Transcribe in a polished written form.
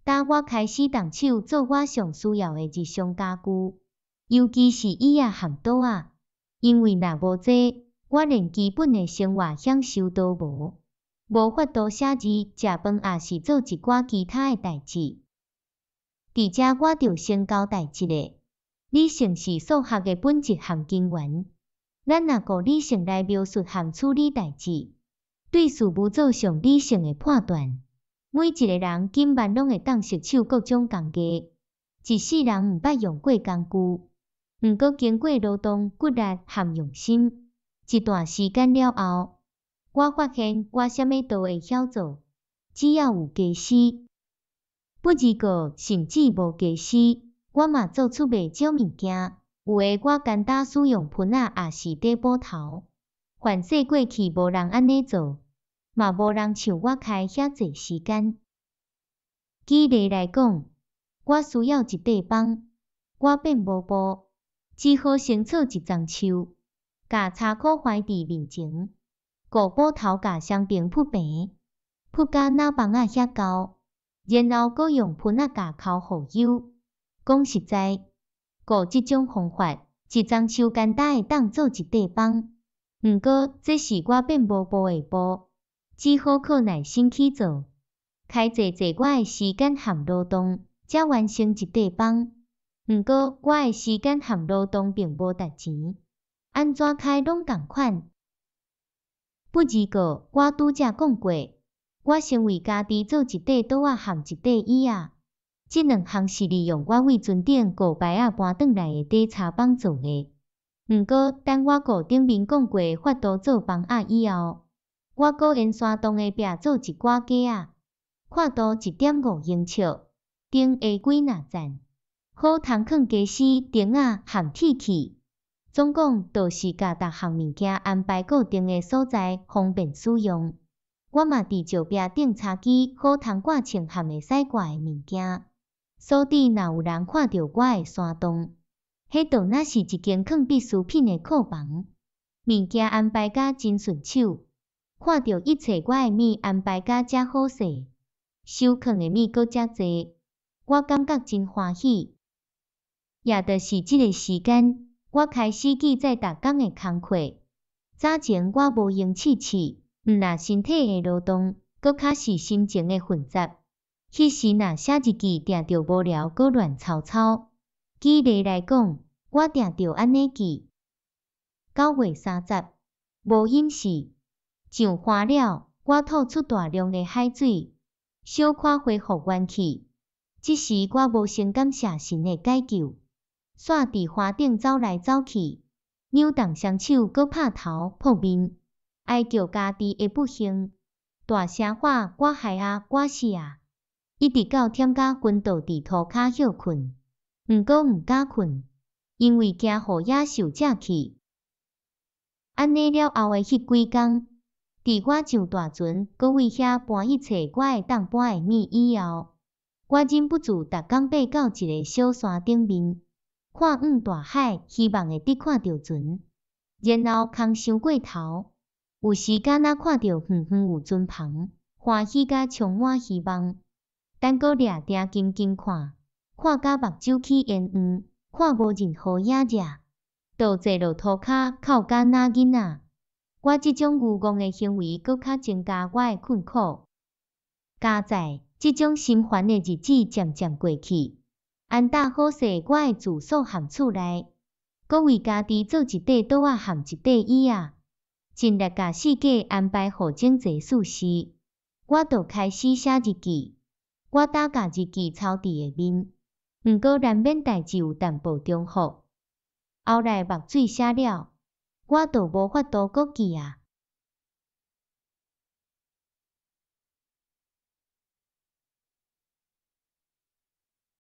打我開始動手做我上需要的日常家具，尤其是椅仔和桌仔，因為若無這，我連基本的生活享受都無，無法度寫字、食飯，抑是做一寡其他的代誌。佇遮我著先交代一下，理性是數學的本質和根源。咱若顧理性來描述和處理代誌，對事物做上理性的判斷。每一個人緊慢攏會當熟手各種工藝，一世人毋捌用過工具，毋過經過勞動、骨力和用心，一段時間了後，我發現我啥物都會曉做，只要有家私。不而過，甚至無家私，我嘛做出袂少物件。有的我簡單使用噴仔，抑是底斧頭。凡勢過去無人按呢做，嘛無人像我開遐濟時間。舉例來講，我需要一塊枋，我變無布，只好先做一欉樹，共柴箍橫佇面前，僱斧頭共雙爿鋪平，鋪甲若枋仔遐厚，然後閣用噴仔共剾予幼。講實在，顧這種方法，一欉樹簡單會當做一塊枋。毋過，這是我變無布的布，只好靠耐心去做，開濟濟我的時間和勞動，才完成一塊枋。毋過，我的時間和勞動並無值錢，按怎開攏仝款。不而過，我拄才講過，我先為家己做一塊桌仔和一塊椅仔。這兩項是利用我為船頂舊牌仔搬轉來的底柴枋做的。毋過，等我顧頂面講過法度做枋仔以後，我閣沿山洞的壁做一寡格仔，闊度1.5英尺，長下幾若層，好通囥家私、燈仔和鐵器。總共就是共逐項物件安排固定的所在，方便使用。我嘛佇石壁頂插支好通掛銃和會使掛的物件。所以若有人看著我的山洞，彼就若是一間囥必需品的庫房，物件安排甲真順手，看著一切我的物安排甲遮好勢，收囥的物閣遮濟，我感覺真歡喜。也就是這个時間，我開始記載逐工的工課。早前我無閒試試，毋但身體的勞動，閣較是心情的混雜。彼時若寫日記，定著無聊，閣亂糟糟。舉例來講，我定著按呢記：9月30，無飲食，上岸了，我吐出大量的海水，小可恢復元氣。這時我無先感謝神的解救，煞佇岸頂走來走去，扭動雙手，閣拍頭撲面，哀叫家己的不幸，大聲喊我害啊，我死啊！一直到忝甲昏倒佇塗跤歇睏，毋過毋敢睏，因為驚予野獸食去。按呢了後的彼幾工，佇我上大船，閣為遐搬一切我會當搬的物以後，我忍不住逐工爬到一个小山頂面，看向大海，希望會得看著船，然後空傷過頭，有時敢若看著遠遠有船帆，歡喜甲充滿希望。等閣掠定緊緊看，看甲目睭起煙黃，看無任何影跡，就坐落塗跤，哭甲若囡仔。我這種愚戇的行為，閣較增加我的困苦。佳哉，這種心煩的日子漸漸過去，安搭好勢我的住所和厝內，閣為家己做一塊桌仔和一塊椅仔，盡力共四界安排予整齊舒適。我就開始寫日記。我打共日記抄佇下面，毋過難免代誌有淡薄重複。後來墨水寫了，我就無法度閣記啊。